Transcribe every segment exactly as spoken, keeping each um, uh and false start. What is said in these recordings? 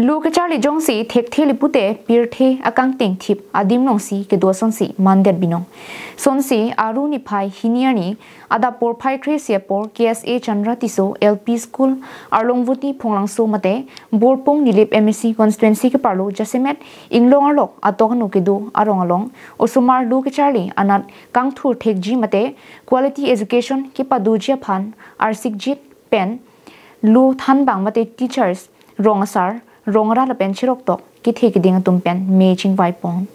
Lo kacharli jongsi thekthe le pute pirthe akangteng thip adim alongsi kedo asonsi mandet binong. Sonsi Aru niphai hini arni adap porphai kre-isi apor K S A Chandra Tisso L P School, Arlongvoti Phonglangso mate Borpung Nilip M A C constituency keparlo jasemet Inglong arlok atok ano kedo arong along osomar lo kacharli anat kangthur thekji mate quality education kepadoji aphan arsikjit pen lo thanbang mate teachers, rong asar, rong arat lapen cheroktok kethe keding atum pen me chingvaipon.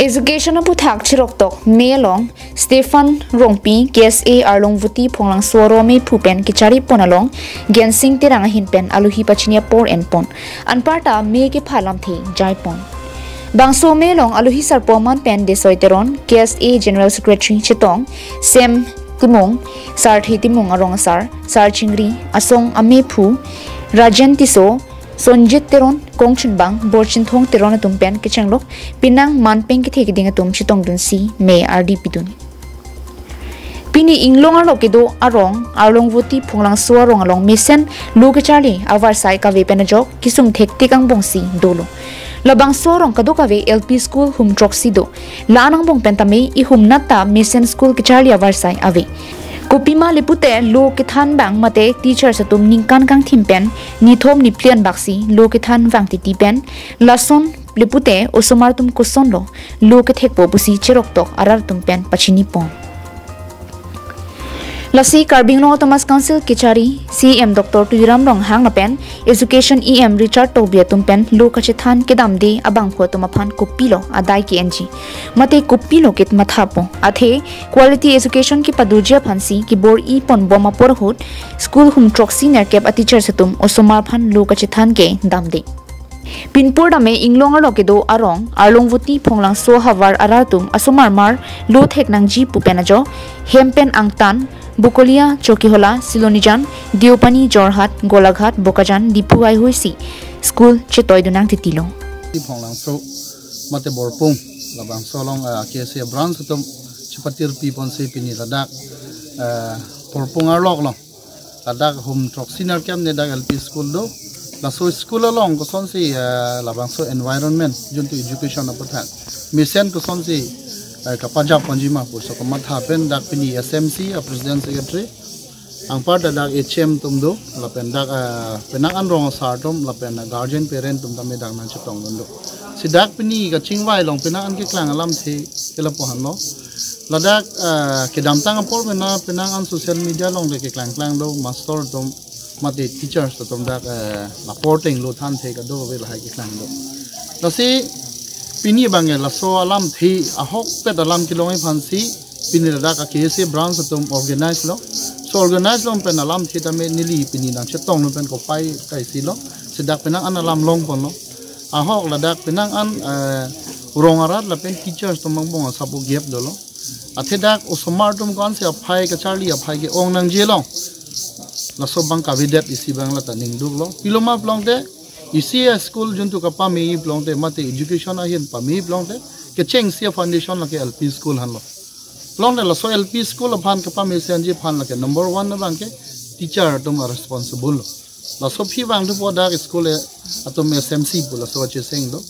Education aputhak cheroktok me along Stephen Rongpi, K S A Arlongvoti Phonglangso aro mephu pen kecharipon along Gensing Terang ahin pen alohi pachini apor enpon. Anparta me kepha lamthe jaipon. Bangso me along alohi sarpo aman pen Desoi Teron, K S A General Secretary chetong, Sem Timung, Sarthe Timung arong asar, Sar Chingri, Asong amephu, Rajen Tisso, Sonjit Teron, Kongchunbang, Borchinthong Teron atum pen kechenglok, penang manpeng kethe keding atum chetongdunsi me ardi pidun. Pini Inglong arlok kedo arong, Arlongvoti Phonglangso arong along mesen lo kacharli avarsai kave pen ajok kesung thektik angbongsi dolo. Labangso arong kadokave L P school hum throksi do. La-an angbong pen tame ihum nat ta mesen school kacharli avarsai ave. Kopima le pute lo kethanbang mate teachers atum ningkan kangthim pen nithom niphli anbaksi lo kethanbang titi pen lason le pute osomar atum kosonlo lo kethekpo pusi cheroktok arat atum pen pachinipon. Lasi Karbi Anglong Autonomous Council kechari C E M Doctor Tuliram Ronghang lapen Education E M Richard Tokbi atum pen lo kachethan kedamde abangphu atum aphan kopilo adai ke-enji mate kopilo kit mathapo, athe quality education kepadoji aphansi kebor-ipon bom apor ahut school hum throksi nerkep a teachers atum osomar aphan lo kachethan kedamde. Pinpur tame Inglong arlok kedo arong, Arlongvoti Phonglangso havar arat atum asomar mar lo thek nangji pu pen ajok hem pen angtan, Bokolia, Chokihola, Silonijan, Deopani, Jorhat, Golaghat, Bokajan, Diphu haihui si school chetoidun nangtitilo. Phonglangso mate Borpung labangso along, eh, K S A branch atum chepatirpiponsi pini ladak, eh, Borpung arlok along ladak hum throksi nerkep ne dak L P school do. Laso school along kosonsi, eh, labangso environment juntu education aputhak mesen kosonsi, eh, kapajapponji ma pusi kamatha pen dak pini S M C a president secretary, anparta dak H M atum do, lapen dak, eh, penang an rong asar atum, lapen, eh, guardian parent atum tame dak nangchetongdun do. Si dak pini kachingvai along penang an keklang alamthe ke lapu-anlo. Ladak, eh, kedamtang apor pen penang an social media along le keklangklang do, master atum mate teachers atum dak, eh, lapu ateng lo thanthe kadokave lahai keklang do. Lasi pini abang ke laso alamthe ahokpet alam kelongji aphansi pini ladak a K S A branch atum organize lo. So organize along pen alamthe tame neli pini nangchetongdun pen kopai kaisilo. Si dak penang an alam longponlo. Ahok ladak penang an, eh, rong arat lapen teachers atum angbong asap o gap dolo. Athe dak osomar atum ko-ansi aphai kacharli aphai ke-ong nangjelo. Laso abang kavedet isi abang lata ningduklo. Pilo ma pulote, isi a school juntu kapame pulote, mate education ahin pame pulote, kechengsi a foundation lake L P school henlo. Pulote laso L P school aphan kapame senji aphan lake number one abang ke teacher atum a responsible lo. Laso aphi abang thupo dak school atum S M C pu laso acheseng do.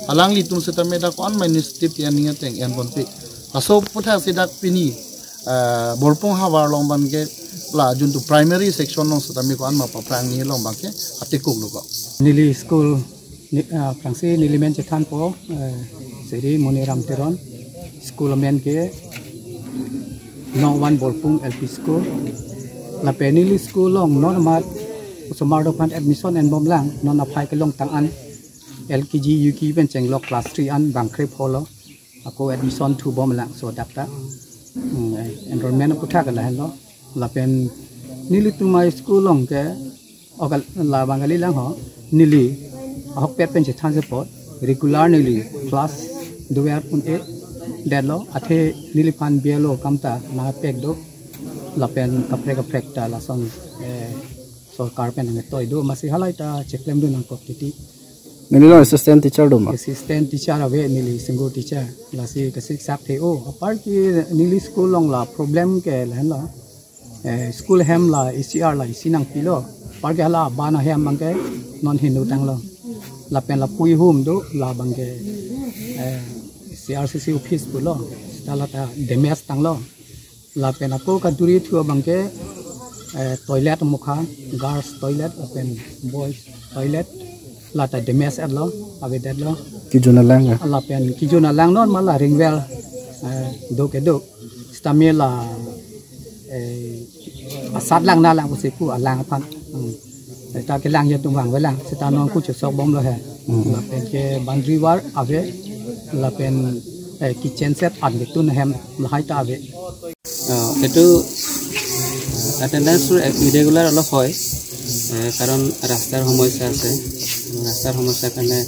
Alanglitum setame dak ko-an ma initiative ke-en ni ateng enponpe. Laso aputhaksi dak pini, eh, Borpung havar along abang ke la juntu primary section along setame ko-an ma paphrang ni along abang ke atekuk lo ko. Neli school ni, ah, aphrangsi neli men chethanpo, eh, Sri Moniram Teron, school amen ke Nongvan Borpung L P School. Lapen neli school along non amat osomar atum aphan admission enbomlang, non aphai kelongtang an L K G, U K G pen chenglok class three an bangkre pholo. Ako admission thubomlang so dak ta. Hmm, eh, enrollment aputhak lahenlo. Lapen nelitum a school along ke, o kal-, labang kalilang ho, neli ahokpet pen chethansi apot, regular neli class dover un-e detlo, athe neliphan bialo kamta nangpek do, lapen kaprek kaprek ta lason, eh, sorkar pen nangtoi do, masi halai ta cheklemdun nangkok titi. Neli lo assistant teacher do ma? Assistant teacher ave, neli single teacher, lasi kasiksap the o, apar ke neli school along la problem ke lahenlo. Eh, school ahem la E C R la isi nangpilo. Parke hala aban ahem abangke non hingno tanglo. Lapen la pui hum do, la abangke, eh, C R C C office pulo. Seta lata damage tanglo. Lapen ako kaduri thu abangke, eh, toilet mukha, girls toilet lapen boys toilet, lata damage etlo, avedetlo. Kejun alang ya? Lapen kejun alang non ma la ring well, eh, do kedo. Sitame la, eh, asat lang na lang pusi pu alang aphan. Hmm. Seta kelang ya tum vang velang. Seta non kuchu sok bomlo he. Hmm. Lapen ke boundary wall ave. Lapen, eh, kitchen shed an ketun ahem lahai ta ave. অ, এইটো, অ, এটেণ্ডেন্সটো এক-, ইৰেগুলাৰ অলপ হয়, এ, কাৰণ ৰাস্তাৰ সমস্যা আছে। ৰাস্তাৰ সমস্যাৰ কাৰণে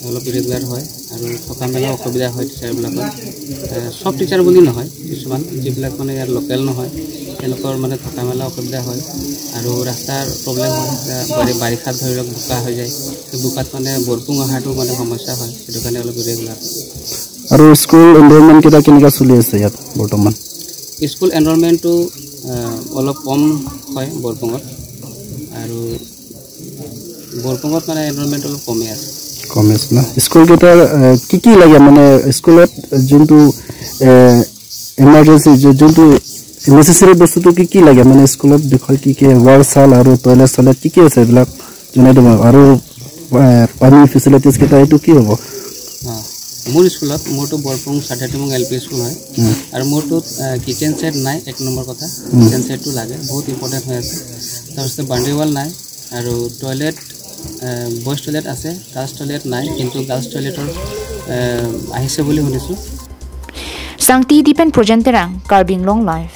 অলপ ইৰেগুলাৰ হয় আৰু থকা মেলা অসুবিধা হয় টিচাৰবিলাকৰ। এ, চব টিচাৰ বুলি নহয়, কিছুমান যিবিলাক মানে ইয়াৰ লোকেল নহয়, তেওঁলোকৰ মানে থকা মেলা অসুবিধা হয় আৰু ৰাস্তাৰ প্ৰব্লেম হয়। এতিয়া বাৰি-, বাৰিষাত ধৰি লওক বোকা হৈ যায়, সেই বোকাত মানে বৰপুং অহাটো মানে সমস্যা হয়, সেইটো কাৰণে অলপ ইৰেগুলাৰ হয়। আৰু স্কুল এনৰলমেণ্ট কেইটা কেনেকুৱা চলি আছে ইয়াত বৰ্তমান? স্কুল এনৰলমেণ্টটো, আহ, অলপ কম হয় বৰপুঙত, আৰু বৰপুঙত মানে এনৰলমেণ্ট অলপ কমেই আছে। কম আছে ন? স্কুল কেইটাৰ, আহ, কি কি লাগে মানে স্কুলত যোনটো, আহ, ইমাৰ্জেঞ্চি যো-, যোনটো নেচেচাৰী বস্তুটো কি কি লাগে মানে স্কুলত বিষয় কি কি ৱাল চাল আৰু টয়লেট চয়লেট কি কি আছে এইবিলাক জনাই দিব আৰু, আহ, পানী ফেচিলিটিজ কেইটা এইটো কি হ'ব? অ, মোৰ স্কুলত, মোৰতো বৰপুং চাৰ্ডেটিমুং এল পি স্কুল হয়। উম। আৰু মোৰতো, আহ, কিটচেন ছেট নাই, এক নম্বৰ কথা। উম। কিটচেন ছেটটো লাগে, বহুত ইম্পৰ্টেণ্ট হৈ আছে। তাৰপিছতে বাউণ্ডেৰী ৱাল নাই আৰু টয়লেট, আহ, বয়জ টয়লেট আছে, গাৰ্লছ টয়লেট নাই, কিন্তু গাৰ্লছ টয়লেটৰ, আহ, আহিছে বুলি শুনিছোঁ। Sangti Dipen Projen Terang, Karbi Anglong Live.